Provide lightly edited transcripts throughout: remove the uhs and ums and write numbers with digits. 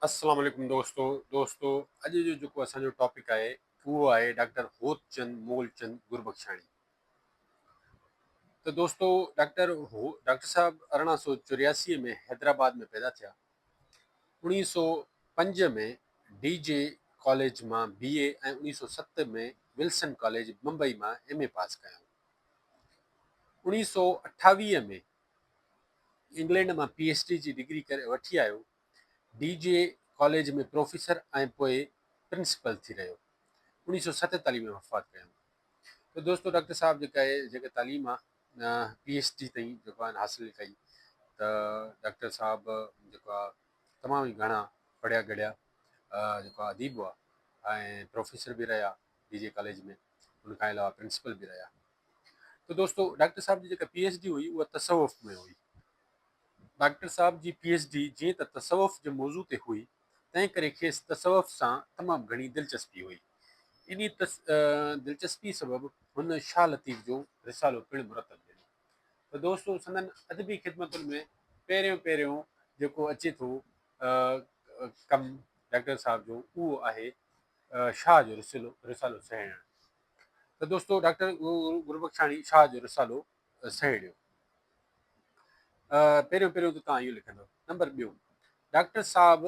السلام عليڪم دوستو دوستو اڄ جو جيڪو اسان جو ٽاپڪ آهي اهو آهي ڊاڪٽر هوتچند مولچند گربخشاڻي ته دوستو ڊاڪٽر هو ڊاڪٽر صاحب 1884 ۾ حيدرآباد ۾ پيدا ٿيا. 1905 ۾ ڊي جي ڪاليج مان بي اي ۽ 1907 ۾ ولسن ڪاليج بمبئي مان ايم اي پاس ڪيائون. 1928 ۾ انگلينڊ مان پي ايڇ ڊي جي ڊگري ڪري وٺي آيو. ڊي جي ڪاليج ۾ پروفيسر ۽ پوء پرنسپل ٿي رهيو. 1947 ۾ وفات ڪيائون. ته دوستو ڊاڪٽر صاحب جيڪا آهي جيڪا تعليم آ پي ايڇ ڊي تائين جيڪو آهي حاصل ڪئي ته ڊاڪٽر صاحب جيڪو آ تمام ئي گهڻا پڙهيا ڳڙهيا جيڪو آ اديب هئا ۽ پروفيسر به رهيا ڊي جي ڪاليج ۾ ان کان علاوه پرنسپل به رهيا. ته دوستو ڊاڪٽر صاحب جي جيڪا پي ايڇ ڊي هئي اها تصوف ۾ هئي. ڊاڪٽر صاحب جي پي ايڇ ڊي جيئن ته تصوف جي موضوع تي هئي تنهن ڪري کيس تصوف سان تمام گهڻي دلچسپي هئي. انهي دلچسپي سبب هن شاهه لطيف جو رسالو پڻ مرتب ڏنو. ته دوستو سندن ادبي خدمتن ۾ پهريون پهريون جيڪو اچي ٿو ڪم ڊاڪٽر صاحب جو اهو آهي شاهه جو رسالو سهيڙڻ. ته دوستو ڊاڪٽر گربخشاڻي شاهه جو رسالو سهيڙيو. پهريون پهريون ته توهان اهو لکندو. نمبر ٻيو ڊاڪٽر صاحب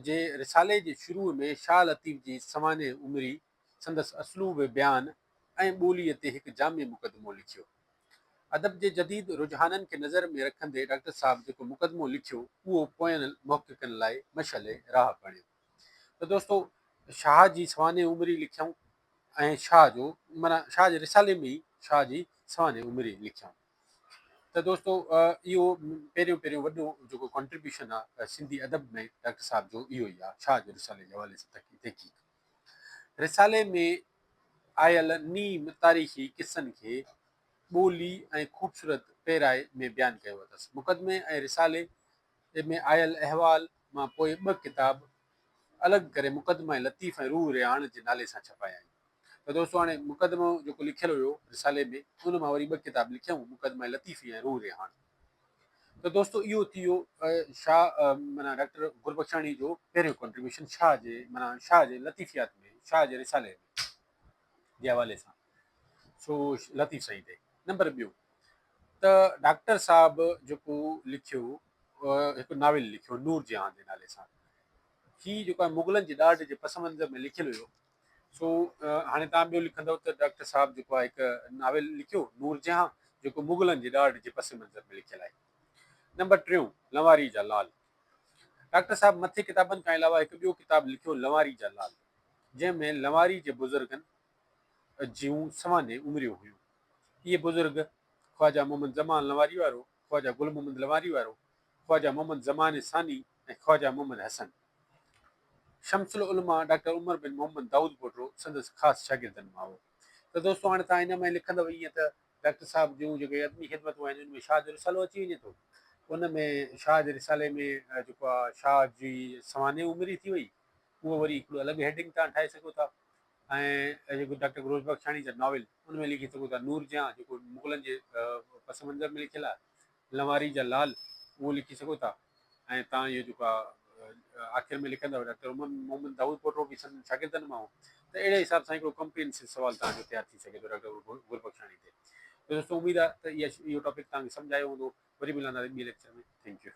جي رسالي جي شروع ۾ شاهه لطيف جي سوانح عمري، سندس اسلوب بيان ۽ ٻوليء تي هڪ جامع مقدمو لکيو. ادب جي جديد رجحانن کي نظر ۾ رکندي ڊاڪٽر صاحب جيڪو مقدمو لکيو اهو پوين محققن لاء مشعل راهه بڻيو. ته دوستو شاهه جي سوانح عمري لکيائون ۽ شاهه جو معنيٰ شاهه جي رسالي ۾ ئي شاهه جي سوانح عمري لکيائون ته دوستو اهو پهريون پهريون وڏو جيڪو ڪنٽريبيوشن آهي سنڌي ادب ۾ ڊاڪٽر صاحب جو اهو ئي آهي شاهه جي رسالي جي حوالي سان تحقيق. رسالي ۾ آيل نيم تاريخي قصن کي ٻولي ۽ خوبصورت پيرائي ۾ بيان ڪيو اٿس. مقدمي ۽ رسالي ۾ آيل احوال مان پوء ٻه ڪتاب الڳ ڪري مقدمه لطيف ۽ روح رهاڻ جي نالي سان ڇپايائين. ته دوستو هاڻي مقدمو جيڪو لکيل هيو رسالي ۾ ان مان وري ٻه ڪتاب لکيائون مقدمه لطيفي ۽ روح رهاڻ. ته دوستو اهو ٿي ويو شاهه معنيٰ ڊاڪٽر گربخشاڻي جو پهريون ڪنٽريبيوشن شاهه جي معنيٰ شاهه جي لطيفيات ۾ شاهه جي رسالي ۾ جي حوالي سان سو لطيف سائين تي. نمبر ٻيو ته ڊاڪٽر صاحب جيڪو لکيو هڪ ناول لکيو نور جهان جي نالي سان. هي جيڪو آهي مغلن جي ڏاڍ جي پس منظر ۾ لکيل هيو. سو هاڻي توهان ٻيو لکندؤ ته ڊاڪٽر صاحب جيڪو آهي هڪ ناول لکيو نور جهان جيڪو مغلن جي ڏاڍ جي پس منظر ۾ لکيل آهي. نمبر ٽيون لنواري جا لال. ڊاڪٽر صاحب مٿي ڪتابن کان علاوه هڪ ٻيو ڪتاب لکيو لنواري جا لال جنهن ۾ لنواري جي بزرگن جون سوانح عمريون هيون. اهي بزرگ خواجه محمد زمان لنواري وارو، خواجه گل محمد لنواري وارو، خواجه محمد زمان ثاني ۽ خواجه محمد حسن. شمس العلماء ڊاڪٽر عمر بن محمد دائود پوٽو سندس خاص شاگردن مان هو. ته دوستو هاڻي توهان ان ۾ لکندؤ ائين ته ڊاڪٽر صاحب جون جيڪي ادبي خدمتون آهن ان ۾ شاهه جو رسالو اچي وڃي ٿو. ان ۾ شاهه جي رسالي ۾ جيڪو آهي شاهه جي سوانح عمري ٿي وئي اهو وري هڪڙو الڳ هيڊنگ توهان ٺاهي سگهو ٿا ۽ جيڪو ڊاڪٽر گروز بخشاڻي جا ناول ان ۾ لکي سگهو ٿا نور جهان جيڪو مغلن جي پس منظر ۾ لکيل آهي. لنواري جا لال اهو لکي سگهو ٿا ۽ توهان اهو جيڪو آهي آخر ۾ لکندؤ ڊاڪٽر عمر محمد دائود پوٽو به سندن شاگردن مان هو ته اهڙي حساب سان هڪڙو ڪمپريهنسو سوال توهان جو تيار ٿي سگهي ٿو ڊاڪٽر گربخشاڻي تي ته دوستو اميد آهي ته اهو ٽاپڪ توهان کي سمجهه آيو هوندو وري ملنداسين ٻي ليڪچر ۾ thank you.